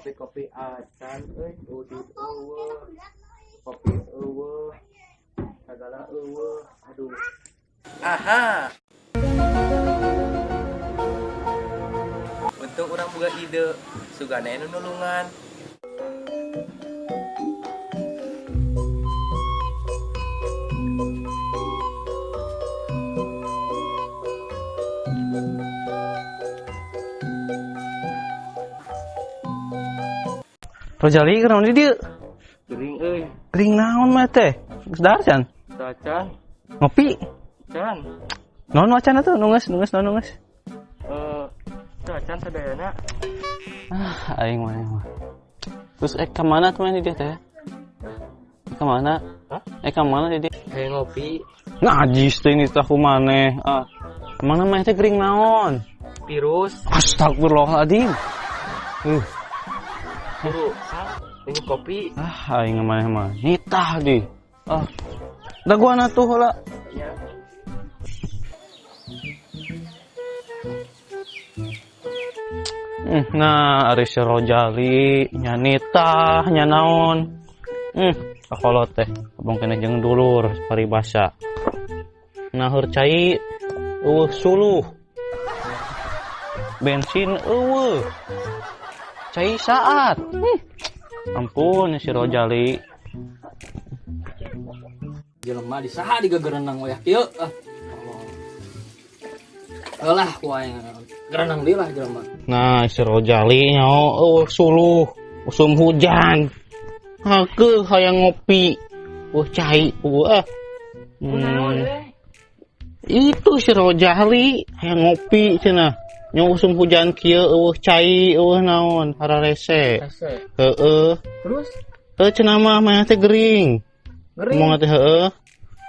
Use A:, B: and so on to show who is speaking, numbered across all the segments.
A: Kopi-kopi acan euy, udud eueuh. Kopi eueuh. Sagala eueuh. Aduh. Aha. Untung urang boga ide, sugana nu nulungan.
B: Rojali kunaon di dieu?
A: Gering euy.
B: Gering naon mah teh? Geus dahar can?
A: Acan.
B: Ngopi?
A: Can.
B: Naon wacana tuh? Nu geus, nu geus, naon nu geus?
A: Acan sadayana.
B: Ah, aing mah mah. Terus ka mana tuh di dieu teh? Ka mana?
A: Hah?
B: Ka mana di dieu?
A: Hayang ngopi.
B: Najis teh ini tah kumaneh. Ah. Emangna mah teh gering naon?
A: Virus.
B: Astagfirullahaladzim.
A: Buru, ini kopi.
B: Ah, aing maneh mah nitah di. Ah. Daguan atuh heula.
A: Ya.
B: Nah, ari si Rojali nya nitah nya naon. Kakolot teh, abang kena jeung dulur paribasa. Naheur cai eueuh suluh. Bensin eueuh. Cai saat. Ampun si Rojali.
C: Jelema di saha digegerenang wayah kieu. Ah. Lah ku aing gerenang deui lah jelema.
B: Nah, si Rojali nya eueuh suluh, usum hujan. Hakeuh hayang ngopi. Eueuh cai eueuh ah. Itu si Rojali hayang ngopi cenah. Nya usum hujan kieu eueuh cai eueuh naon hararese. Heeh.
C: Terus?
B: Heuh cenah mah maneh teh gering.
C: Gering.
B: Ngomong teh heueuh.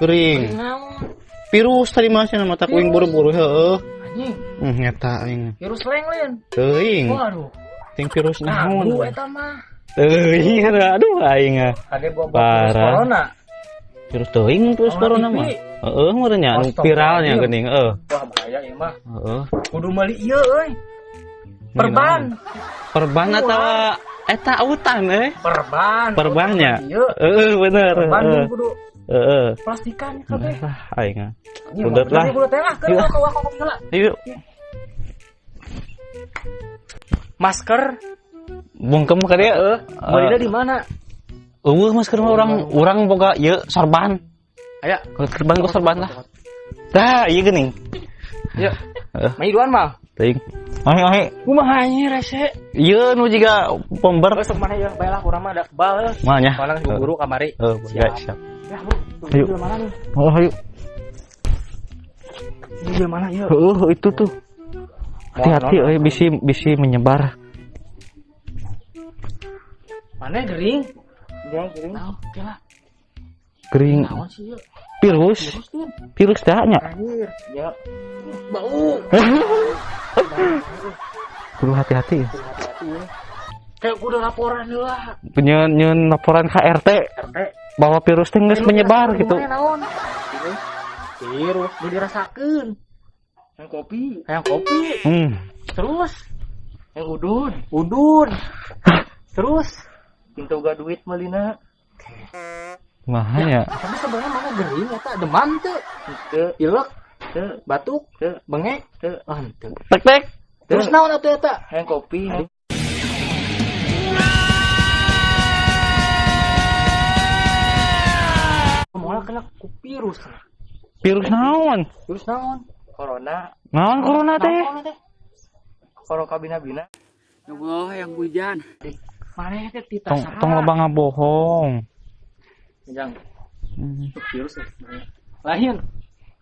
B: Gering.
C: Naon?
B: Virus tadi mah cenah mata kuing buru-buru heueuh.
C: Anjing.
B: Nyata aing.
C: Virus leng lain.
B: Teuing.
C: Waduh.
B: Ting virus naon?
C: Aduh eta mah.
B: Teuing aduh aing ah.
C: Kade bobo virus corona.
B: Virus teuing virus corona mah. Heeh meureun nya anu viralnya geuning heueuh.
C: Wah bahaya ieu mah.
B: Heeh.
C: Kudu meuli ieu euy. Perban.
B: Perban atawa eta autan euy.
C: Perban.
B: Perbannya. Heeh bener.
C: Perban kudu.
B: Heeh.
C: Plastikan kabeh.
B: Lah aing ah. Udah lah. Yuk.
C: Masker
B: bungkem ka dieu
C: heueuh. Meulina di mana?
B: Eueuh masker mah urang boga ieu sorban.
C: Aya,
B: sorban ku sorban lah. Dah, ieu geuning.
C: Ieu. Mai duan mah.
B: Teuing. Ahe ahe.
C: Kumaha anjir rese?
B: Ieu nu jiga bomber.
C: Geus mana ieu? Bae lah urang mah da kebal.
B: Mah nya.
C: Soalna geus guru kamari.
B: Heuh, siap.
C: Ya, Bu.
B: Ayo.
C: Mana nih?
B: Oh, ayo.
C: Ini mana ieu?
B: Heuh, itu tuh. Hati-hati euy bisi menyebar.
C: Mana gering? Ya, gering. Oke lah.
B: Gering. Virus. Virus teh nya.
C: Anjir. Ya. Bau.
B: Kudu hati-hati.
C: Kayak kudu laporan heula.
B: Nyeun laporan ka RT.
C: RT.
B: Bahwa virus teh geus menyebar gitu.
C: Virus nu dirasakeun. Yang kopi, hayang kopi. Terus
A: yang udun,
C: udun. Terus
A: pintu ga duit meulina.
B: Mahanya.
C: Ya, tapi sebenarnya mana gering eta demam teu?
A: Teu,
C: ilek,
A: teu,
C: batuk,
A: teu,
C: bengek,
A: teu,
C: ah teu.
B: Tek tek.
C: Terus naon atuh eta?
A: Hayang kopi.
C: Moal kena ku virus.
B: Virus naon?
C: Virus naon?
A: Corona.
B: Naon corona teh?
A: Corona kabina-bina.
C: Ya Allah, yang hujan. Maneh teh tita saha?
B: Tong loba ngabohong.
C: Jang. Virus ya. Lain.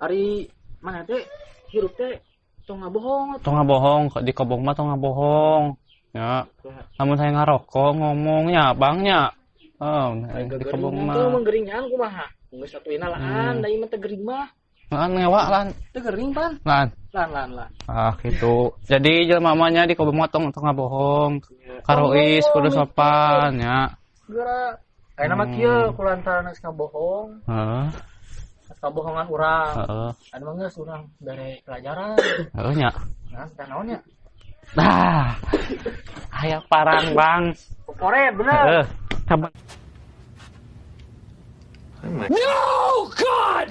C: Ari mana teh hirup teh tong ngabohong.
B: Tong ngabohong, di kobong mah tong ngabohong. Ya. Lamun saya ngarokok ngomongnya bangnya. Oh, di kobong mah.
C: Teu menggeringan kumaha? Geus satuina laan, da ieu mah teu gering mah.
B: Lan ngewa lan.
C: Teu gering pan.
B: Lan.
C: Lan lan lan.
B: Ah gitu. Jadi jelema mah nya di kobong mah tong ngabohong. Karois kudu sopan nya.
C: Geura ayeuna mah kieu kulantaran geus ngabohong.
B: Heeh.
C: Kabohongan urang.
B: Heeh.
C: Anu mah geus urang bere pelajaran.
B: Heeh nya.
C: Nah, teh naon nya?
B: Nah. Aya parang, Bang.
A: Koret bener.
B: Heeh. Saban.
D: No, God!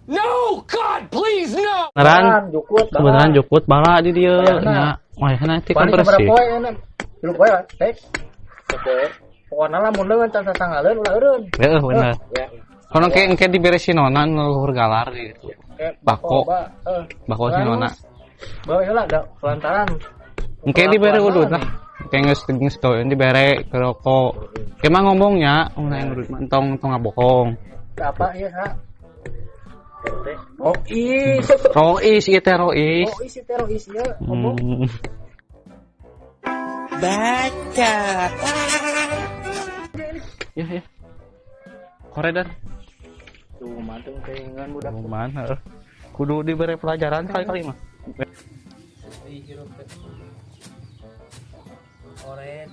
D: No, God, please, no!
B: Beneran,
A: Jukut.
B: kebenaran jukut bala di dieu
A: Wayahna.
B: nya. Wayahna ti kan
A: Paling sabaraha
B: bersih.
A: poe enak. Tilu poe lah, tek. Poe. Pokona lamun leungeun can sasanggaleun ulah eureun.
B: Heeh, bener.
A: Ya.
B: Kono ke engke diberesin nona nu luhur galar gitu.
A: Kayak
B: Bako.
A: Heeh.
B: Bako si nona.
A: Bawa heula da lantaran.
B: Engke dibere udud lah. Engke geus geus gawean dibere ke rokok. Engke mah ngomongnya, ulah yang udud mah entong entong ngabohong.
A: Apa ieu ha? Rois.
B: Rois ieu teh rois.
A: Rois ieu teh rois ieu. Ngomong.
B: Baca. Ya ya. Koredan.
A: Tuh manteng keinginan budak.
B: Kumaha heeh. Kudu dibere pelajaran kali-kali mah.
A: Oren.